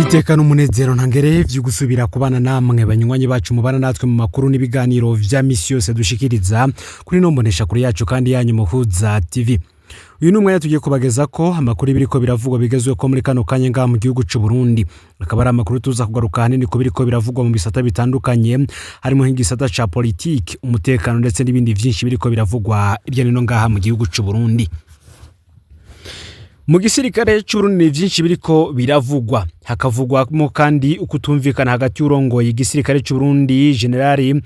Niteka n'umunezero ntangere vyo gusubira kubana namwe banywanyi bacu mubana natwe mu makuru n'ibiganiro vya misi yose dushikiriza kuri no mbonesha kuri yacu kandi yanyu Muhuza TV. Uyu ni umwanya tugiye kubageza ko amakuru biriko biravugwa bigezweho ko muri kano kanya ngaha mu gihugu c'u Burundi. Akaba ari amakuru tuza kugaruka ahanini ku biriko biravugwa mu bisata bitandukanye, harimo nk'igisata ca politiki, umutekano ndetse n'ibindi vyinshi biriko biravugwa hirya no hino ngaha mu gihugu c'u Burundi. Mu gisirikare c'Uburundi ni vyinshi biriko biravugwa, hakavugwamo kandi ukutumvikana hagati y'urongoye igisirikare c'Uburundi, General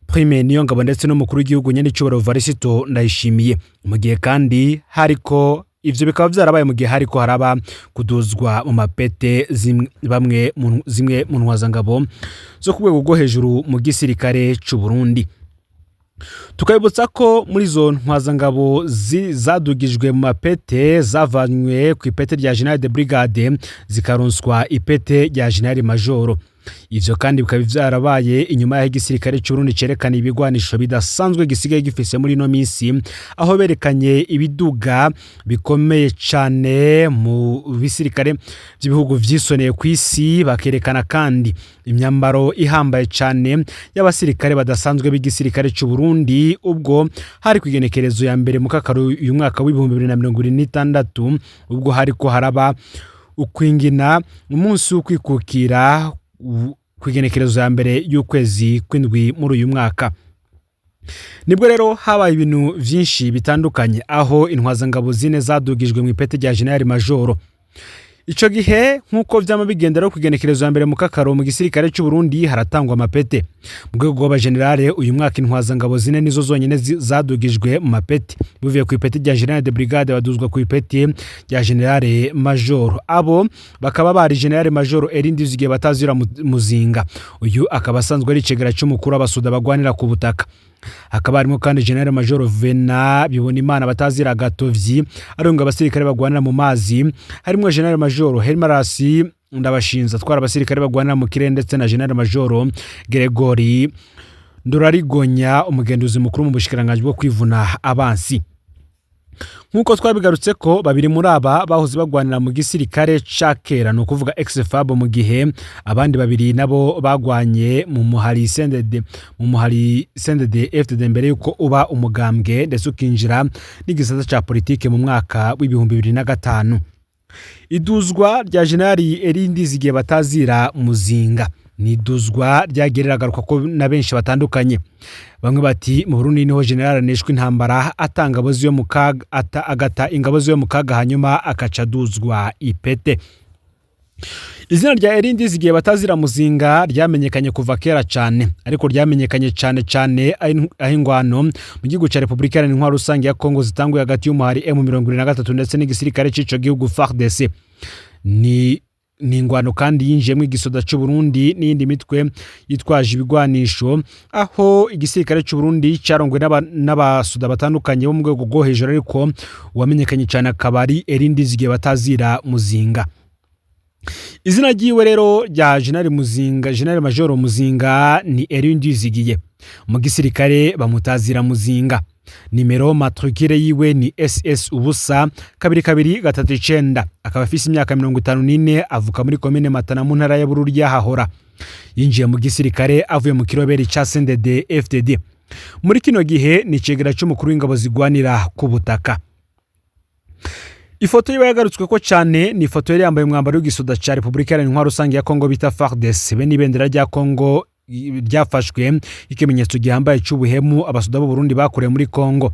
Prime Niyongabo, ndetse n'umukuru w'igihugu nyenicubahiro Varisito Ndayishimiye. Mu gihe kandi hariko ivyo bikaba vyarabaye mu gihe hariko haraba kuduzwa mu mapete bamwe zimwe mu ntwazangabo zo ku rwego rwo hejuru mu gisirikare c'Uburundi. Tukabibutsa ko muri izo ntwazangabo zadugijwe mu mapete zavanywe ku ipete rya General de Brigade zikaronswa ipete rya General Majoro. Ivyo kandi bikaba vyarabaye inyuma y'aho igisirikare c'Uburundi cerekana ibigwanisho bidasanzwe gisigaye gifise muri ino minsi, aho berekanye ibiduga bikomeye cane mu bisirikare vy'ibihugu vyisoneye kw'isi, bakerekana kandi imyambaro ihambaye cane y'abasirikare badasanzwe b'igisirikare c'Uburundi, ubwo hari kw'igenekerezo ya mbere mu kakaro uyu mwaka w'2026, ubwo hariko haraba ukwingina umunsi w'ukwikukira kw'igenekerezo ya mbere y'ukwezi kw'indwi muri uyu mwaka. Nibwo rero habaye ibintu vyinshi bitandukanye, aho intwazangabo zine zadugijwe mu ipete rya General Majoro. Ico gihe, nk'uko vyama bigenda rero, kw'igenekerezo ya mbere mu kakaro mu gisirikare c'u Burundi haratangwa amapete mu rwego rw'abagenerale. Uyu mwaka intwazangabo zine nizo zonyene zadugijwe mu mapete, buvuye ku ipeti rya General de Brigade baduzwa ku ipeti rya General Major. Abo bakaba bari General Major Elie Ndizigiye batazira Muzinga, uyu akaba asanzwe ari icegera c'umukuru w'abasoda bagwanira ku butaka. Hakaba harimo kandi General Major Vena Bibonimana batazira Gatovyi, arongoye abasirikare bagwanira mu mazi. Harimo General Major Hermarasi Ndabashinza, atwara abasirikare bagwanira mu kirere, ndetse na General Major Gregory Ndorarigonya, umugenduzi mukuru mu bushikiranganji bwo kwivuna abansi. Nk'uko twabigarutse ko babiri muri aba bahoze bagwanira mu gisirikare ca kera, ni ukuvuga ex-FAB, mu gihe abandi babiri nabo bagwanye mu muhari CNDD FDD mbere yuko uba umugambwe ndetse ukinjira n'igisata ca politike mu mwaka w'2005. Iduzwa rya Generali Elie Ndizigiye batazira Muzinga ni iduzwa ryagiye riragaruka ko na benshi batandukanye. Bamwe bati: "Mu Burundi niho general aneshwa intambara, atanga ingabo ziwe mu kaga, agata ingabo ziwe mu kaga, hanyuma akaca aduzwa ipete." Izina rya Elie Ndizigiye batazira Muzinga ryamenyekanye kuva kera cyane, ariko ryamenyekanye cyane cyane aho ingwano mu gihugu cya Repubulika Iharanira Intwaro Rusange ya Kongo zitanguye hagati y'umuhari M23 ndetse n'igisirikare c'ico gihugu FARDC. Ni ingwano kandi yinjiyemo igisoda cy'u Burundi n'iyindi mitwe yitwaje ibigwanisho, aho igisirikare cy'u Burundi cyarongowe n'abasoda batandukanye bo mu rwego rwo hejuru, ariko uwamenyekanye cyane akaba ari Elie Ndizigiye batazira Muzinga. Izina ryiwe rero rya General Muzinga, General Major Muzinga, ni Elie Ndizigiye. Mu gisirikare bamutazira Muzinga. Nimero matricule yiwe ni SS 02239, akaba afise imyaka 54, avuka muri komine Matana mu ntara ya Bururi yahahora. Yinjiye mu gisirikare avuye mu kiroberi ca CNDD FDD. Muri kino gihe ni icegera c'umukuru w'ingabo zigwanira ku butaka. Ifoto yiwe yagarutswe ko cyane ni ifoto yari yambaye umwambaro w'igisoda ca Repubulika Iharanira Intwaro Rusange ya Kongo bita FARDC, be n'ibendera rya Kongo ryafashwe ikimenyetso gihambaye c'ubuhemu abasoda b'u Burundi bakorewe muri Kongo.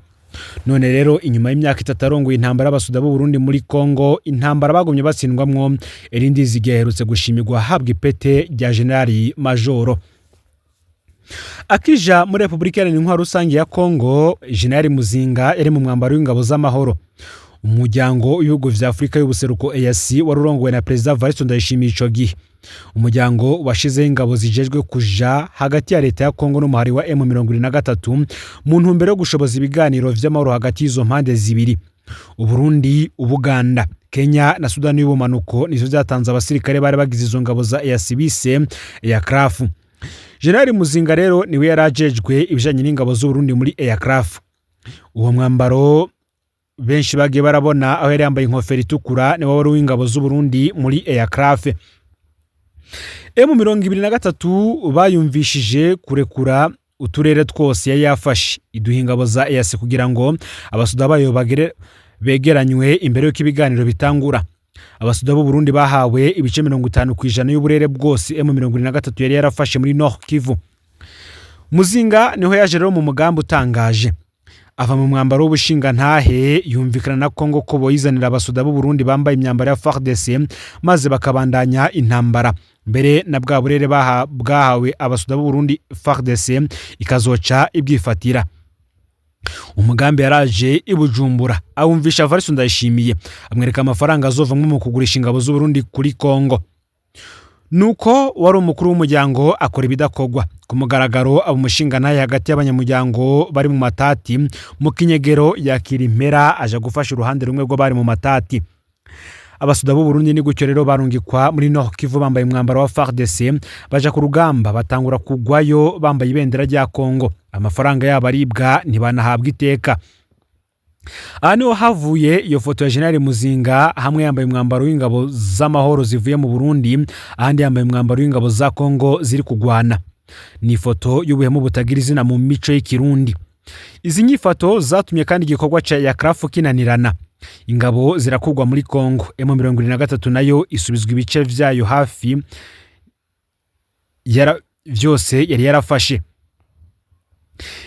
None rero, inyuma y'imyaka 3 arongoye intambara y'abasoda b'u Burundi muri Kongo, intambara bagumye batsindwamwo, Elie Ndizigiye aherutse gushimirwa ahabwa ipete rya Generali Majoro. Akija muri Repubulika Iharanira Intwaro Rusange ya Kongo, Generali Muzinga yari mu mwambaro w'ingabo z'amahoro. Umuryango w'ibihugu vya Afurika y'Ubuseruko, EAC, wari urongowe na Perezida Varisito Ndayishimiye ico gihe, umuryango washizeho ingabo zijejwe kuja hagati ya leta ya Kongo n'umuhari wa M23 mu ntumbero yo gushoboza ibiganiro vy'amahoro hagati y'izo mpande zibiri. Uburundi, Ubuganda, Kenya na Sudani y'Ubumanuko nizo vyatanze abasirikare bari bagize izo ngabo za EAC bise EACRF. Generali Muzinga rero niwe yari ajejwe ibijanye n'ingabo z'Uburundi muri EACRF. Uwo mwambaro benshi bagiye barabona aho yari yambaye inkofero itukura niwe wari uw'ingabo z'Uburundi muri EACRF. M23 bayumvishije kurekura uturere twose yari yafashe, iduha ingabo za EAC kugira ngo abasoda bayo begeranywe imbere y'uko ibiganiro bitangura. Abasoda b'u Burundi bahawe ibice 50% y'uburere bwose M23 yari yarafashe muri Nord Kivu. Muzinga niho yaje rero mu mugambi utangaje, ava mu mwambaro w'ubushingantahe, yumvikana na Kongo ko boyizanira abasoda b'u Burundi bambaye imyambaro ya FARDC, maze bakabandanya intambara mbere na bwa burere bwahawe abasoda b'u Burundi, FARDC ikazoca ibwifatira. Umugambi yaraje i Bujumbura, awumvisha Evariste Ndayishimiye, amwereka amafaranga azovamwo mu kugurisha ingabo z'u Burundi kuri Kongo. Nuko wari umukuru w'umuryango akora ibidakogwa ku mugaragaro, aba umushingantahe hagati y'abanyamuryango bari mu matati, mu kinyegero yakira impera, aja gufasha uruhande rumwe rw'abari mu matati. Abasoda b'u Burundi ni gutyo rero barungikwa muri Nord Kivu bambaye umwambaro wa FARDC, baja ku rugamba, batangura kugwayo bambaye ibendera rya Kongo, amafaranga yabo aribwa, ntibanahabwa iteka. Aha niho havuye iyo foto ya General Muzinga, hamwe yambaye umwambaro w'ingabo z'amahoro zivuye mu Burundi, ahandi yambaye umwambaro w'ingabo za Kongo ziri kugwana. Ni ifoto y'ubuhemu butagira izina mu mico y'ikirundi. Izi nyifato zatumye kandi igikorwa ca Yakrafu kinanirana, ingabo zirakugwa muri Kongo, M23 nayo isubizwa ibice vyayo hafi vyose yari yarafashe.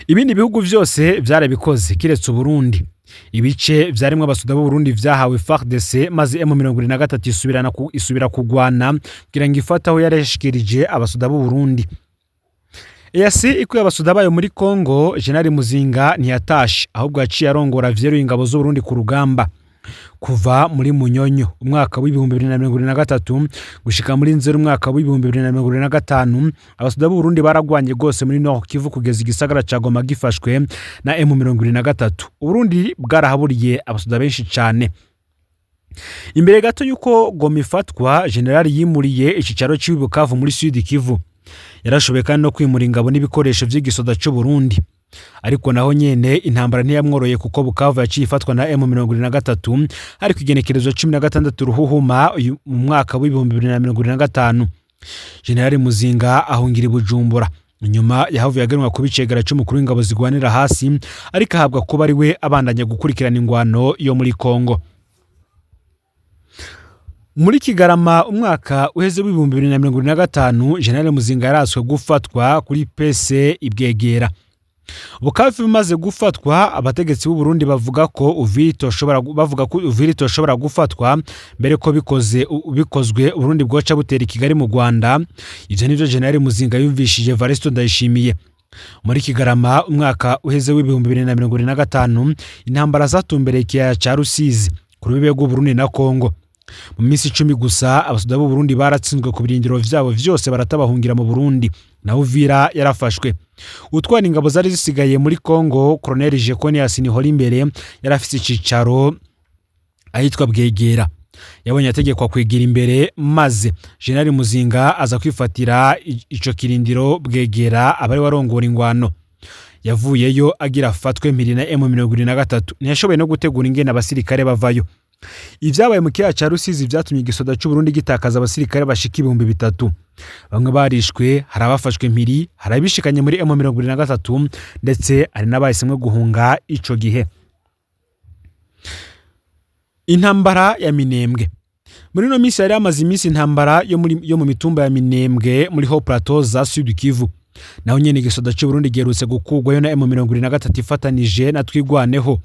Ibindi bihugu vyose vyarabikoze kiretse Uburundi. Ibice vyarimwo abasoda b'u Burundi vyahawe FARDC, maze M23 isubira kugwana kugira ngo ifate aho yarashikirije abasoda b'u Burundi. EAC ikuye abasoda bayo muri Kongo, General Muzinga ntiyatashe, ahubwo yaciye arongora vyeruye ingabo z'u Burundi ku rugamba. Kuva muri Munyonyo umwaka w'2023 gushika muri Nzeri umwaka w'2025, abasoda b'u Burundi baragwanye rwose muri Nord Kivu kugeza igisagara ca Goma gifashwe na M23. Uburundi bwarahaburiye abasoda benshi cane. Imbere gato y'uko Goma ifatwa, General yimuriye icicaro ciwe i Bukavu muri Sud Kivu. Yarashoboye kandi no kwimura ingabo n'ibikoresho vy'igisoda c'u Burundi, ariko naho nyene intambara ntiyamworoye, kuko Bukavu yaciye ifatwa na M23 ariko igenekerezo 16 Ruhuhuma mu mwaka w'2025. General Muzinga ahungira i Bujumbura. Nyuma yahavuye agenwa kuba icegera c'umukuru w'ingabo zigwanira hasi, ariko ahabwa kuba ari we abandanya gukurikirana ingwano yo muri Kongo. Muri Kigarama umwaka uheze w'2025, General Muzinga yaratswe gufatwa kuri PC ibwegera. Bukavu bimaze gufatwa, abategetsi b'u Burundi bavuga ko Uvira itoshobora gufatwa mbere ko bikozwe Burundi bwoca butera i Kigali mu Rwanda. Ivyo nivyo General Muzinga yumvishije Evariste Ndayishimiye. Muri Kigarama umwaka uheze w'2025, intambara zatumbereye ikiyaya ca Rusizi ku rubibe rw'u Burundi na Kongo. Mu minsi 10 gusa, abasoda b'u Burundi baratsinzwe ku birindiro vyabo vyose, baratabahungira mu Burundi, naho Uvira yarafashwe. Utwara ingabo zari zisigaye muri Kongo, Colonel Jeconias Nihorimbere, yari afise icicaro ahitwa Bwegera. Yabonye ategekwa kwegera imbere, maze General Muzinga aza kwifatira ico kirindiro Bwegera, abari warongora ingwano. Yavuyeyo agira afatwe mpiri na M23, ntiyashoboye no gutegura ingene abasirikare bavayo. Ivyabaye mu kiyaga ca Rusizi vyatumye igisoda c'u Burundi gitakaza abasirikare bashika 3000. Bamwe barishwe, hari abafashwe mpiri, hari abishikanye muri M23, ndetse hari n'abahisemwo guhunga ico gihe. Intambara ya Minembwe muri ino minsi, yari hamaze iminsi intambara yo mu mitumba ya Minembwe muri Haut Plateau za Sud Kivu. Naho nyene igisoda c'u Burundi giherutse gukurwayo na M23 ifatanije na Twigwaneho.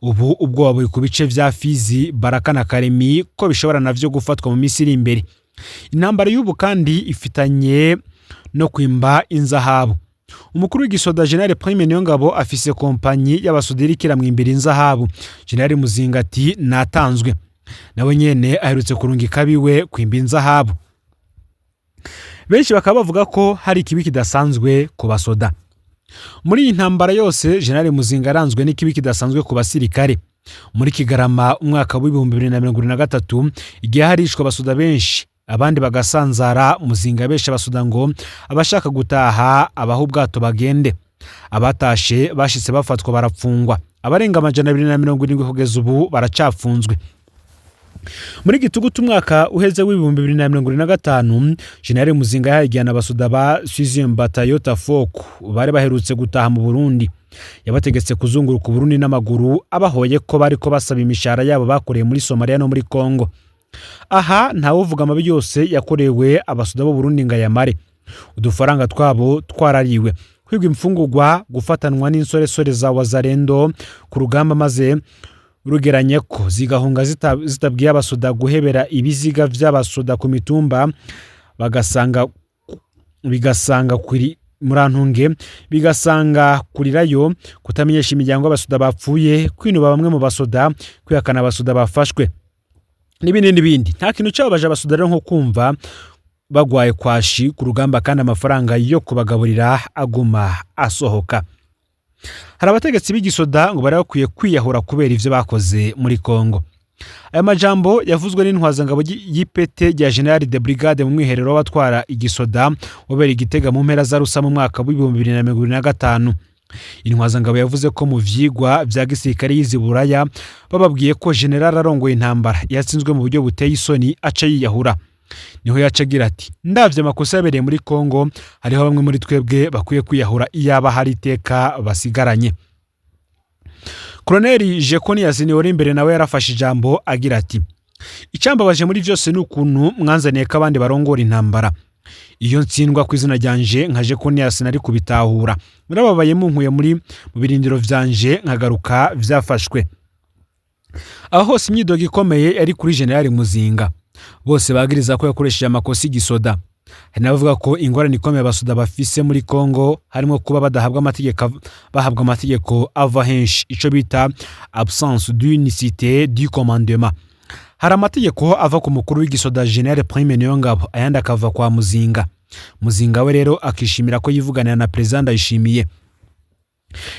Ubu ubwoba buri ku bice vya Fizi, Baraka na Karemi ko bishobora navyo gufatwa mu minsi iri imbere. Intambara y'ubu kandi ifitanye no kwimba inzahabu. Umukuru w'igisoda General Prime Niyongabo afise kompanyi y'abasudiri ikiramwimbira inzahabu. General Muzinga ati natanzwe, nawe nyene aherutse kurungika abiwe kwimba inzahabu. Benshi bakaba bavuga ko hari ikibi kidasanzwe ku basoda muri iyi ntambara yose. General Muzinga aranzwe n'ikibi kidasanzwe ku basirikare. Muri Kigarama umwaka w'2023, igihe harishwe abasoda benshi abandi bagasanzara, Muzinga abesha abasoda ngo abashaka gutaha abaha ubwato bagende. Abatashe bashitse bafatwa barapfungwa, abarenga 270 kugeza ubu baracapfunzwe. Muri gitugutu umwaka uheze w'2025, General Muzinga yahaye igihano abasoda ba 6e Bataillon Tafoku bari baherutse gutaha mu Burundi. Yabategetse kuzunguruka Uburundi n'amaguru, abahoye ko bariko basaba imishahara yabo bakoreye muri Somalia no muri Congo. Aha ntawuvuga amabi yose yakorewe abasoda b'u Burundi ngo ayamare. Udufaranga twabo twarariwe, kwigwa imfungurwa, gufatanwa n'insoresore za Wazalendo ku rugamba maze rugeranye ko zigahunga zitabwiye abasoda, guhebera ibiziga vy'abasoda ku mitumba bagasanga bigasanga kuri murantunge bigasanga kurirayo, kutamenyesha imiryango y'abasoda bapfuye, kwinuba bamwe mu basoda, kwihakana abasoda bafashwe n'ibindi n'ibindi. Nta kintu cyababaje abasoda rero nko kumva bagwaye kwashi ku rugamba kandi amafaranga yo kubagaburira aguma asohoka. Hari abategetsi b'igisoda ngo bari bakwiye kwiyahura kubera ivyo bakoze muri Congo. Aya majambo yavuzwe n'intwazangabo y'ipete rya General de Brigade mu mwiherero w'abatwara igisoda wabereye Igitega mu mpera za Rusa mu mwaka w'2025. Intwazangabo yavuze ko mu vyigwa vya gisirikare yize i Buraya bababwiye ko general arongoye intambara yatsinzwe mu buryo buteye isoni aca yiyahura. Niho yaca agira ati: "Ndavye amakosa yabereye muri Congo, hariho bamwe muri twebwe bakwiye kwiyahura iyaba hari iteka basigaranye." Koloneli Jeconias imbere nawe yarafashe ijambo agira ati: "Icyambabaje muri byose ni ukuntu mwanzaniye ko abandi barongora intambara. Iyo ntsindwa ku izina ryanje nka Jeconias nari kubitahura. Murababaye munkuye muri mu birindiro vyanje nkagaruka vyafashwe." Aho hose imyidogo ikomeye yari kuri General Muzinga, bose bagiriza ko yakoresheje amakosa igisoda. Hari n'abavuga ko ingorane ikomeye abasoda bafise muri Congo harimo kuba badahabwa amategeko, bahabwa amategeko ava henshi, ico bita absence d'unicité du commandement. Hari amategeko ava ku mukuru w'igisoda General Prime Niyongabo, ayandi akava kwa Muzinga. Muzinga we rero akishimira ko yivuganira na Perezida Ndayishimiye.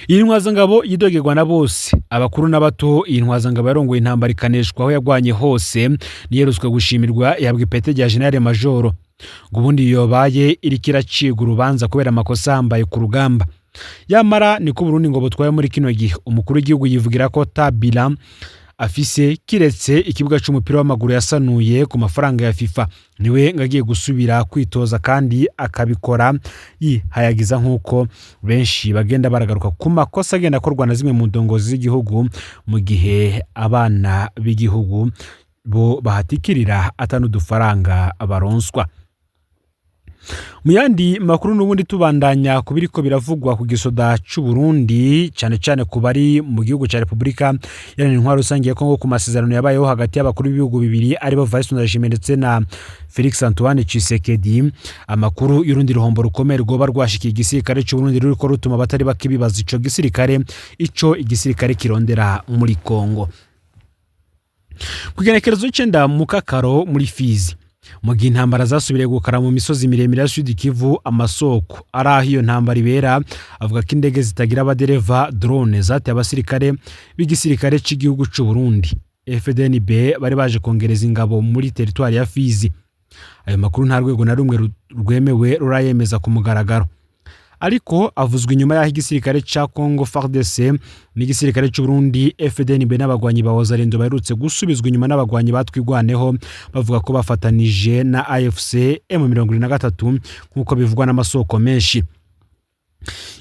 Iyi ntwazangabo yidogerwa na bose, abakuru n'abato. Iyi ntwazangabo yarongoye intambara ikaneshwa aho yagwanye hose, niyerutswe gushimirwa ihabwa ipete rya General Majoro. Ngo ubundi yobaye iriko iracibwa urubanza kubera amakosa ahambaye ku rugamba. Yamara niko Burundi ngo butwaye muri kino gihe. Umukuru w'igihugu yivugira ko ta bilan afise kiretse ikibuga c'umupira w'amaguru yasanuye ku mafaranga ya FIFA. Niwe ngo agiye gusubira kwitoza kandi akabikora yihayagiza, nk'uko benshi bagenda baragaruka ku makosa agenda akorwa na zimwe mu ndongozi z'igihugu, mu gihe abana b'igihugu bo bahatikirira atanudufaranga baronswa. Mu yandi makuru n'ubundi, tubandanya ku biriko biravugwa ku gisoda c'u Burundi, cyane cyane ku bari mu gihugu cya Repubulika Iharanira Intwaro Rusange ya Kongo, ku masezerano yabayeho hagati y'abakuru b'ibihugu bibiri aribo Evariste Ndayishimiye ndetse na Felix Antoine Tshisekedi. Amakuru y'urundi ruhombo rukomeye rwoba rwashikiye igisirikare c'u Burundi ruriko rutuma abatari bake bibaza ico igisirikare kirondera muri Kongo. Ku igenekerezo c'icenda mu Kakaro muri Fizi, mu gihe intambara zasubiriye gukara mu misozi miremire ya Sud Kivu, amasoko ari aho iyo ntambara ibera avuga ko indege zitagira abadereva, drone, zateye abasirikare b'igisirikare cy'igihugu c'u Burundi FDNB bari baje kongereza ingabo muri teritwari ya Fizi. Ayo makuru nta rwego na rumwe rwemewe rurayemeza ku mugaragaro, ariko avuzwe inyuma y'aho igisirikare ca Congo FARDC n'igisirikare c'u Burundi FDNB n'abagwanyi ba Wazalendo baherutse gusubizwa inyuma n'abagwanyi batwigwaneho bavuga ko bafatanije na AFC M23, nk'uko bivugwa n'amasoko menshi.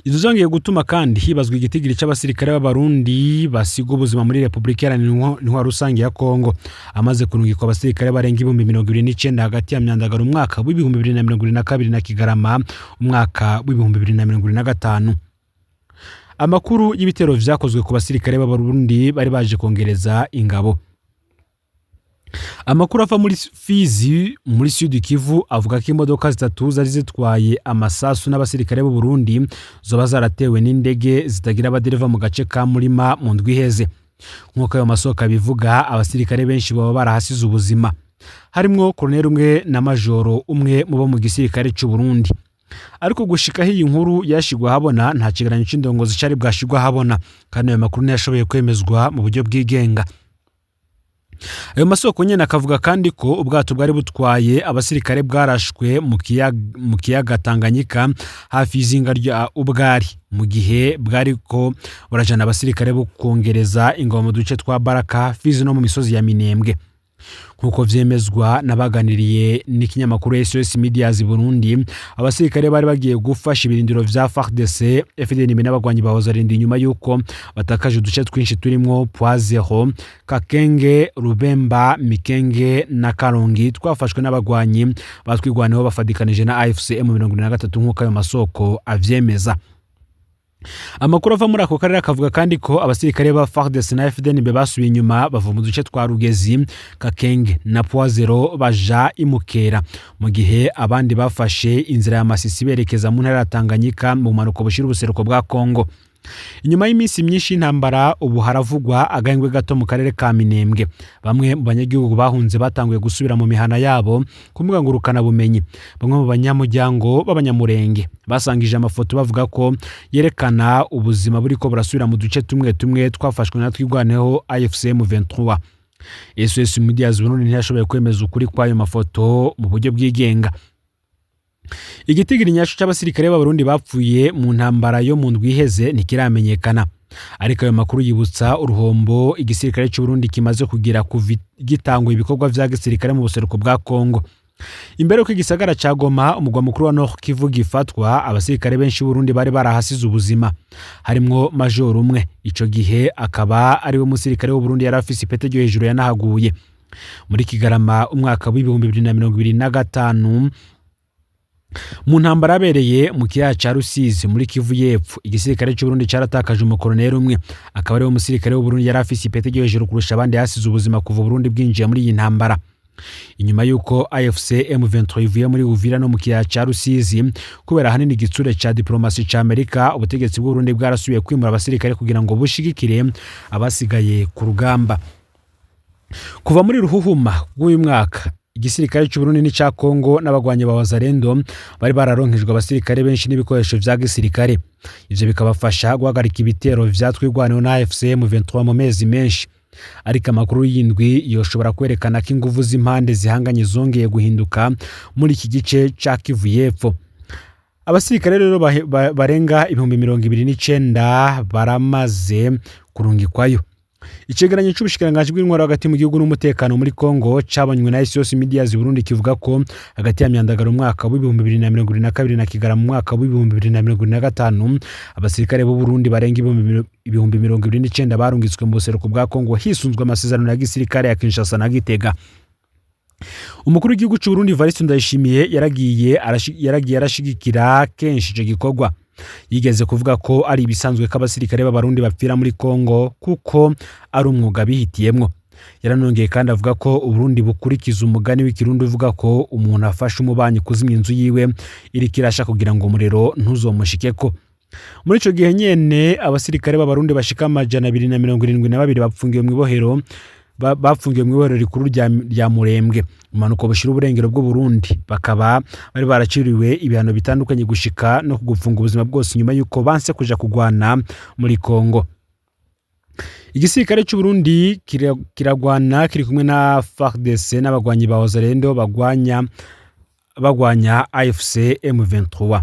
Ivyo vyongeye gutuma kandi hibazwa igitigiri c'abasirikare b'Abarundi basiga ubuzima muri Repubulika Iharanira Intwaro Rusange ya Kongo. Amaze kurungikwa abasirikare barenga 29,000 hagati ya Myandagaro umwaka w'2022 na Kigarama umwaka w'2025. Amakuru y'ibitero vyakozwe ku basirikare b'Abarundi bari baje kongereza ingabo. Amakuru ava muri Fizi muri Sud Kivu avuga ko imodoka zitatu zari zitwaye amasasu n'abasirikare b'u Burundi zoba zaratewe n'indege zitagira abadereva mu gace ka Murima mu ndwi iheze. Nk'uko ayo masoko abivuga, abasirikare benshi baba barahasize ubuzima, harimwo koloneli umwe na majoro umwe mu bo mu gisirikare c'u Burundi. Ariko gushikaho iyi nkuru yashigwa habona, nta kigereranyo c'indongozi cari bwashigwa habona, kandi ayo makuru ntiyashoboye kwemezwa mu buryo bwigenga. Ayo masoko nyene akavuga kandi ko ubwato bwari butwaye abasirikare bwarashwe mu kiyaga Tanganyika hafi y'izinga rya Ubwari, mu gihe bwariko burajana abasirikare bo kongereza ingabo mu duce twa Baraka, Fizi no mu misozi ya Minembwe. Nk'uko vyemezwa n'abaganiriye n'ikinyamakuru SOS Medias Burundi, abasirikare bari bagiye gufasha ibirindiro vya FARDC, FDNB n'abagwanyi ba Wazalendo inyuma yuko batakaje uduce twinshi turimwo Poizero, Kakenge, Rubemba, Mikenge na Karongi twafashwe n'abagwanyi batwigwaneho bafadikanije na AFC M23, nk'uko ayo masoko avyemeza. Amakuru ava muri ako karere akavuga kandi ko abasirikare ba FARDC na FDNB basubiye inyuma, bava mu duce twa Rugezi, Kakenge na Poizero baja imukera, mu gihe abandi bafashe inzira ya Masisi berekeza mu ntara ya Tanganyika, mu bumanuko bushira ubuseruko bwa Kongo. Inyuma y'iminsi myinshi y'intambara, ubu haravugwa agahengwe gato mu karere ka Minembwe. Bamwe mu banyagihugu bahunze batanguye gusubira mu mihana yabo. Ku mbuga ngurukanabumenyi, bamwe mu banyamuryango b'Abanyamurenge basangije amafoto bavuga ko yerekana ubuzima buriko burasubira mu duce tumwe tumwe twafashwe na Twigwaneho, AFC M23. SOS Medias Burundi ntiyashoboye kwemeza ukuri kw'ayo mafoto mu buryo bwigenga. Igitigiri nyacyo c'abasirikare b'Abarundi bapfuye mu ntambara yo mu ndwi iheze ntikiramenyekana, ariko ayo makuru yibutsa uruhombo igisirikare c'Uburundi kimaze kugira kuva gitangwa ibikorwa vya gisirikare mu buseruko bwa Kongo. Imbere yuko igisagara ca Goma, umugwa mukuru wa Nord Kivu, gifatwa, abasirikare benshi b'Uburundi bari barahasize ubuzima, harimwo majoro umwe. Ico gihe akaba ariwe musirikare w'Uburundi yari afise ipete ryo hejuru yanahaguye. Muri Kigarama umwaka w'2025, mu ntambara yabereye mu kiyaya ca Rusizi muri Kivu y'Epfo, igisirikare c'Uburundi caratakaje umukoroneri umwe, akaba ariwe musirikare w'Uburundi yari afise ipete ryo hejuru kurusha abandi yasize ubuzima kuva Uburundi bwinjiye muri iyi ntambara. Inyuma y'uko AFC M23 ivuye muri Uvira no mu kiyaya ca Rusizi, kubera ahanini igitsure ca diplomasi ca Amerika, ubutegetsi bw'Uburundi bwarasubiye kwimura abasirikare kugira ngo bushigikire abasigaye ku rugamba. Kuva muri Ruhuhuma bw'uyu mwaka, igisirikare c'Uburundi n'ica Kongo n'abagwanyi ba Wazalendo bari bararonkejwe abasirikare benshi n'ibikoresho vya gisirikare, ivyo bikabafasha guhagarika ibitero vya Twigwaneho na AFC M23 mu mezi menshi. Ariko amakuru y'indwi yoshobora kwerekana ko inguvu z'impande zihanganye zongeye guhinduka muri iki gice ca Kivu y'Epfo. Abasirikare rero barenga 29,000 baramaze kurungikwayo. Icegeranyo c'ubushikiranganji bw'intwaro hagati mu gihugu n'umutekano muri Kongo cabonywe na SOS Medias Burundi kivuga ko hagati ya Myandagaro umwaka w'2022 na Kigarama mu mwaka w'2025, abasirikare b'u Burundi barenga 29,000 barungitswe mu buseruko bwa Kongo hisunzwe amasezerano ya gisirikare ya Kinshasa na Gitega. Umukuru w'igihugu c'u Burundi Evariste Ndayishimiye yaragiye arashigikira kenshi ico gikorwa. Yigeze kuvuga ko ari ibisanzwe ko abasirikare b'Abarundi bapfira muri Kongo kuko ari umwuga bihitiyemwo. Yaranongeye kandi avuga ko Uburundi bukurikiza umugani w'Ikirundi uvuga ko umuntu afasha umubanyi kuzimya inzu yiwe iriko irasha kugira ngo umuriro ntuzomushikeko. Muri ico gihe nyene, abasirikare b'Abarundi bashika 272 bapfungiwe mw'ibohero bapfungiwe mw'ibohero rikuru rya Murembwe, umanuko bushira uburengero bw'Uburundi, bakaba bari baraciriwe ibihano bitandukanye gushika no kugufunga ubuzima bwose nyuma yuko banse kuja kugwana muri Kongo. Igisirikare c'Uburundi kiragwana kiri kumwe na FARDC n'abagwanyi ba Wazalendo bagwanya AFC M23.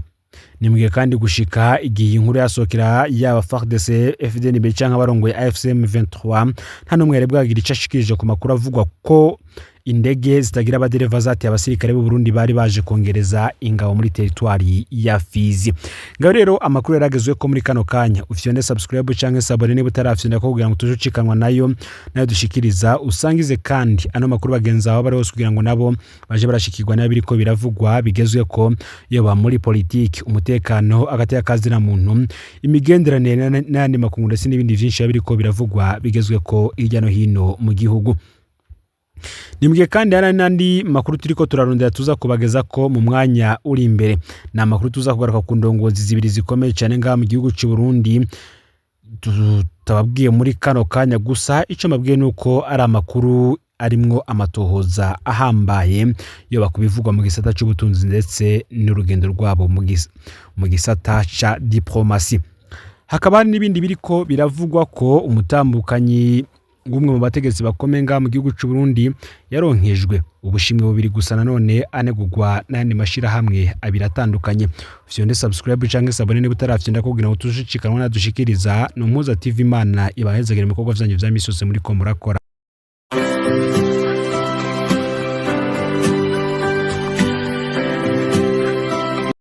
Ni mugihe kandi gushika igihe inkuru yasohokera, yaba FARDC, FDNB canke abarongoye AFC M23, nta n'umwe yari bwagira ico ashikirije ku makuru avugwa ko indege zitagira abadereva zateye abasirikare b'u Burundi bari baje kongereza ingabo muri teritwari ya Fizi. Ngaho rero amakuru yaragezwe ko muri kano kanya. Ufyonde subscribe canke s'abonner niba utarafyonda ko kugira ngo tuje ucikanwa nayo dushikiriza. Usangize kandi ano makuru bagenzi aho bari hose kugira ngo nabo baje barashikirwa nayo biriko biravugwa bigezwe ko, yoba muri politiki, umutekano, agateka kazina muntu, imigenderanire n'ayandi makungu, ndetse n'ibindi vyinshi biba biriko biravugwa bigezwe ko hirya no hino mu gihugu. Ni kandi hari n'andi makuru turiko turarondera tuza kubageza ko mu mwanya uri imbere. Ni amakuru tuza kugaruka ku ndongozi zibiri zikomeye cyane ngaha mu gihugu cy'u Burundi tutababwiye muri kano kanya. Gusa icyo mbabwiye ni uko ari amakuru arimwo amatohoza ahambaye, yoba kubivugwa mu gisata cy'ubutunzi ndetse n'urugendo rwabo mu gisata ca diplomasi. Hakaba hari n'ibindi biriko biravugwa ko umutambukanyi w'umwe mu bategetsi bakomeye ngaha mu gihugu cy'u Burundi yaronkejwe ubushimwe bubiri gusa, nanone anegurwa n'ayandi mashirahamwe abiri atandukanye. Fyonde subscribe canke s'abonner niba utarafyonda kugira ngo tujucikanwa nadushikiriza. Ni Umuhuza TV. Imana ibahezagire mu bikorwa vyanyu vya misi yose muriko murakora.